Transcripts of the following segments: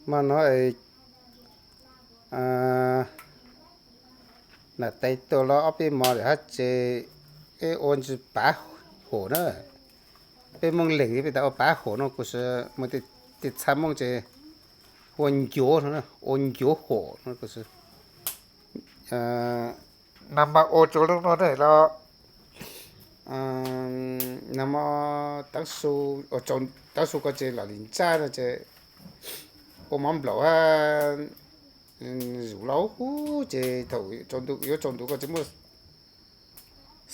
Hmo no nam tais tuaj los ob peb hmo lawm hab ces peb ua ntsis pav huam na. Peb Moob Leeg peb tas ua pav huam no kuj xwb, muaj tej txha Moob ces ua ncuav no, ua ncuav huam no kuj xwb. Nag hmo ua rua lub no ne los, nag hmo tav su, tav su ko ces los li ntsaj no ces ua mov nplaum hab zuj laub hub ces thaum yuav tsaus ntuj ko ces muaj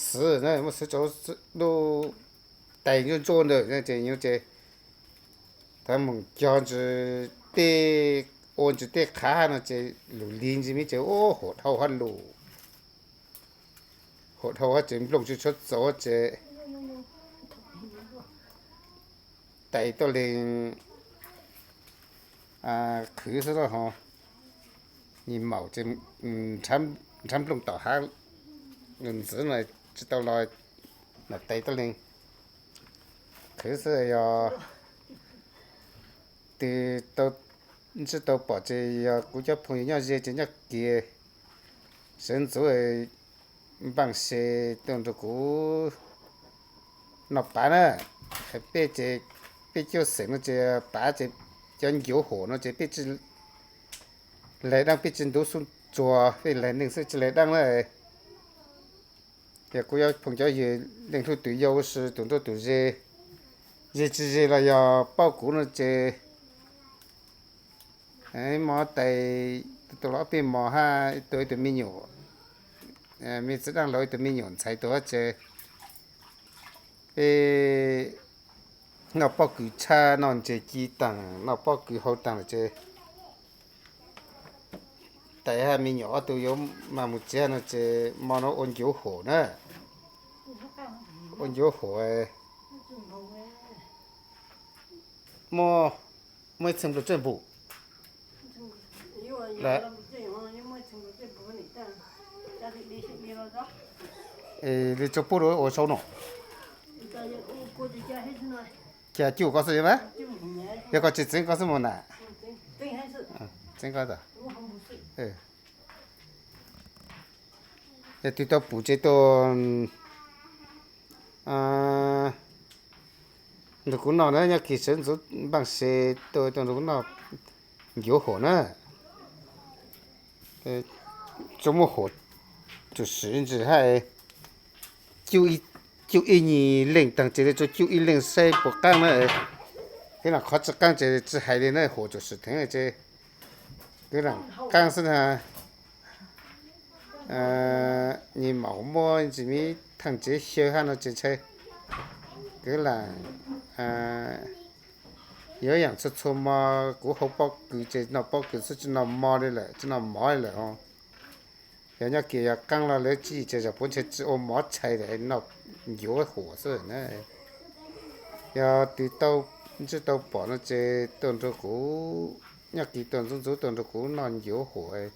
xwb na, muaj xwb rau lub tais ntsuab ntsuab ntawd ces, ces thaum moog cog ntsis tej, ua ntsis tej qhav hab no ces lug li ntsis miv ces huam dhau hab lug, huam dhau hab ces nplooj tsi tshuav txaus ces tais tuaj leeg qhwv xwb na ho. Nyias maum ces nrhav nplooj tom hav, ntxiv no tsi tau los, nam tais tuaj leeg qhwv xwb. Yog tug tau ntsib tau pom ces yog kuv cov phooj ywg nyob ze ces nyob kiag sawv ntxuv npaaj se tuaj nrug kuv noj pav na. Peb ces peb cuab xeem no ces pav ces cov ncuav huam no ces peb tsi laig daab, peb tsi ntuv xub tsuag, peb laig neeg xwb tsi laig daab na. Yog kuv yuav phooj cov ywg leej hlub tus yau si tus nruab tus ze, ze tsi ze los yog paub kuv no ces muaj tais tuaj los ob peb hmo hab tuaj ib tug me nyuam, me txiv daab laug ib tug me nyuam ntxhais tuaj hab ces peb noj pob kws tshaj, noj ntses ci taag, noj pob kws hau taag lawm ces tais hab me nyuam ob tug yuav mag mus tsev no ces hmo no ua ncuav huam na. Ua ncuav huam, muaj ib txheej nplua tsawg npum? Li tsuas pub rau ua sau no. Cas cuj koj xwb na? Yog koj tsi txeeb koj xwb mus na. Txeeb koj. Yog tug tau pum ces tuaj nrug kuv noj na, nyob kis sawv ntxuv npaaj se tuaj tuaj nrug kuv noj ncuav huam na. Tsuas muaj huam tsuas swm ntsis hab, cuj ib nyuag leej taag ces tsuas cuj ib leej saib puas qaab na. Peb noj qhov tsi qaab ces tsi hais li na, huam tsuas swm theev ces kwv lam qaab xwb na. Nyias maum muab ntsis miv thaaj tsev xyaw hab no ces ntshai kwv lam yuav yaam txhua txhua mo. Kuv hau pob kws ces noj pob kws xwb, tsi noj mo li lawm, tsi noj mov li lawm os. Yog nyob kis yog qaab los lawv tsib yim tsaig zog puav ntshe tsi ua mov tshais lawm, noj ncuav huam xwb na. Yog tug tau ntsib tau pom no ces tuaj nrug kuv, nyob kis tuaj ntxuv ntxuv tuaj nrug kuv noj ncuav huam.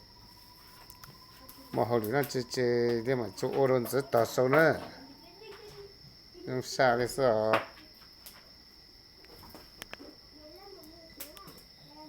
Muaj hauj lwm dlaab tsi ces li mam tsuas ua rau ntxiv tog sau na. Zoo sab li xwb os.